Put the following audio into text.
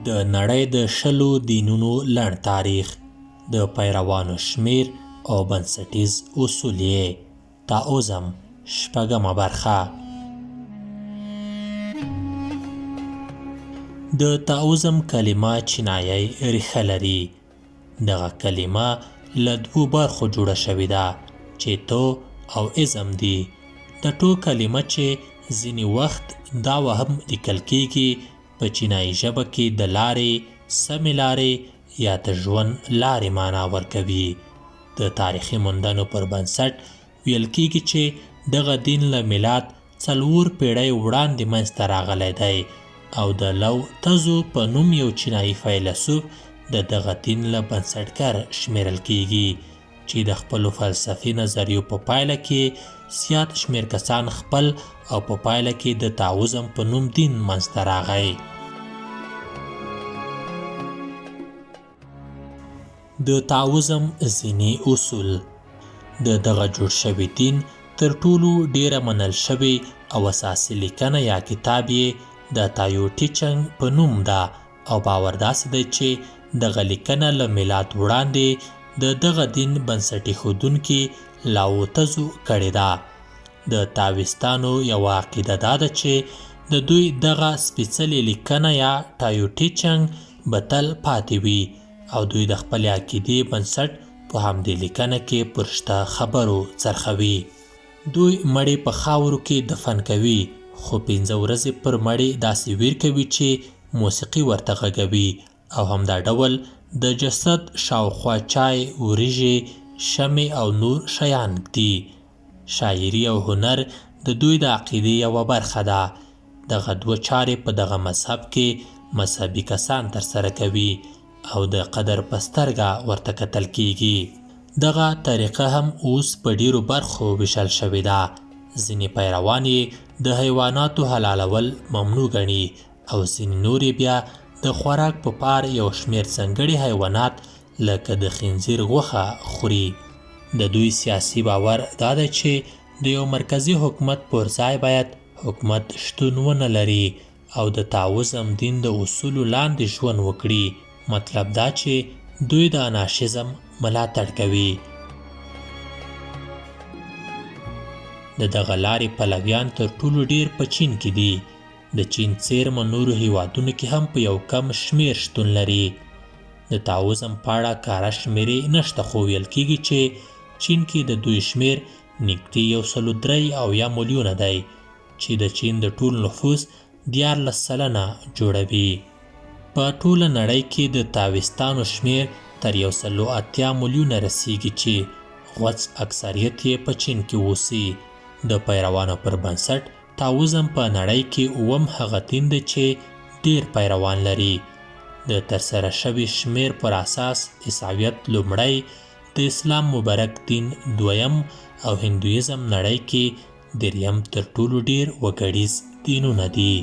د نړۍ د 20 دینونو لنډ تاریخ، د پیروانو شمېر او بنسټیز اصول یې. تاوزم شپږمه برخه. د تاوزم کلمه چینایي ریښه لري. دغه کلمه له دوو برخو جوړه شوې ده چې تو او ازم دي. د ټو کلمه چې ځینې وخت دا وهم لیکل کیږي، په چینایي ژبه کې د لارې، سمې لارې یا د ژوند لارې معنا ورکوي. د تاریخي موندنو پر بنسټ ویل کیږي چې دغه دین له میلاد 4 پیړۍ وړاندې منځته راغلی دی او د لو تزو په نوم یو چینایي فیلسوف د دغه دین له بنسټګر شمیرل کیږي چې د خپلو فلسفي نظریو په پایله کې زیات شمېر کسان خپل او په پایله کې د تاوزم په نوم دین منځته راغی. د تاوزم ځینې اصول. د دغه جوړ شوي دین تر ټولو ډیره منل شوې او اساسي لیکنه یا کتاب یې د تایو ټیچنګ په نوم ده او باور داسې دی چې دغه لیکنه له میلاد وړاندې د دغه دین بنسټ ایښودونکي لاوتزو کړې ده. د تاویستانو یوه عقیده دا ده چې د دوی دغه سپېڅلې لیکنه یا ټایو ټیچنګ به تل پاتې وي او دوی د خپلې عقیدې بنسټ په همدې لیکنه کې پر شته خبرو څرخوي. دوی مړی په خاورو کې دفن کوي، خو 5 ورځې پر مړی داسې ویر کوي چې موسیقي ورته غږوي او همدا ډول د جسد شاوخوا چای، وریژې، شمې او نور شیان ږدي. شاعري او هنر د دوی د عقیدې یوه برخه ده. دغه دوه چارې په دغه مذهب کې مذهبي کسان ترسره کوي او د قدر په سترګه ورته کتل کیږي. دغه طریقه هم اوس په ډیرو برخو ویشل شوې ده. ځینې پیروان یې د حیواناتو حلالول ممنوع ګڼي او ځینې نور یې بیا د خوراک په پار یو شمېر ځانګړي حیوانات لکه د خنزیر غوښه خوري. د دوی سیاسي باور دا دی چې د یو مرکزي حکومت پر ځای باید حکومت شتون ونه لري او د تاوزم دین د اصولو لاندې ژوند وکړي. مطلب دا چې دوی د انارشیزم ملاتړ کوي. د دغه لارې پلویان تر ټولو ډیر په چین کې دي. د چین څیرمه نورو هیوادونو کې هم په یو کم شمیر شتون لري. د تاوزم په اړه کره شمیرې نشته، خو ویل کیږي چې چین کې د دوی شمیر نږدې 173 میلیونه دی چې د چین د ټول نفوس 13% جوړوي. په ټوله نړۍ کې د تاویستانو شمیر تر 180 میلیونه رسیږي چې غوڅ اکثریت یې په چین کې اوسي. د پیروانو پر بنسټ تاوزم په نړۍ کې اووم هغه دین دی چې ډیر پیروان لري. د ترسره شوي شمیر پر اساس عیسویت لومړی، د اسلام مبارک دین دویم او هندویزم نړۍ کې دریم تر ټولو ډیر وګړیز دینونه دي.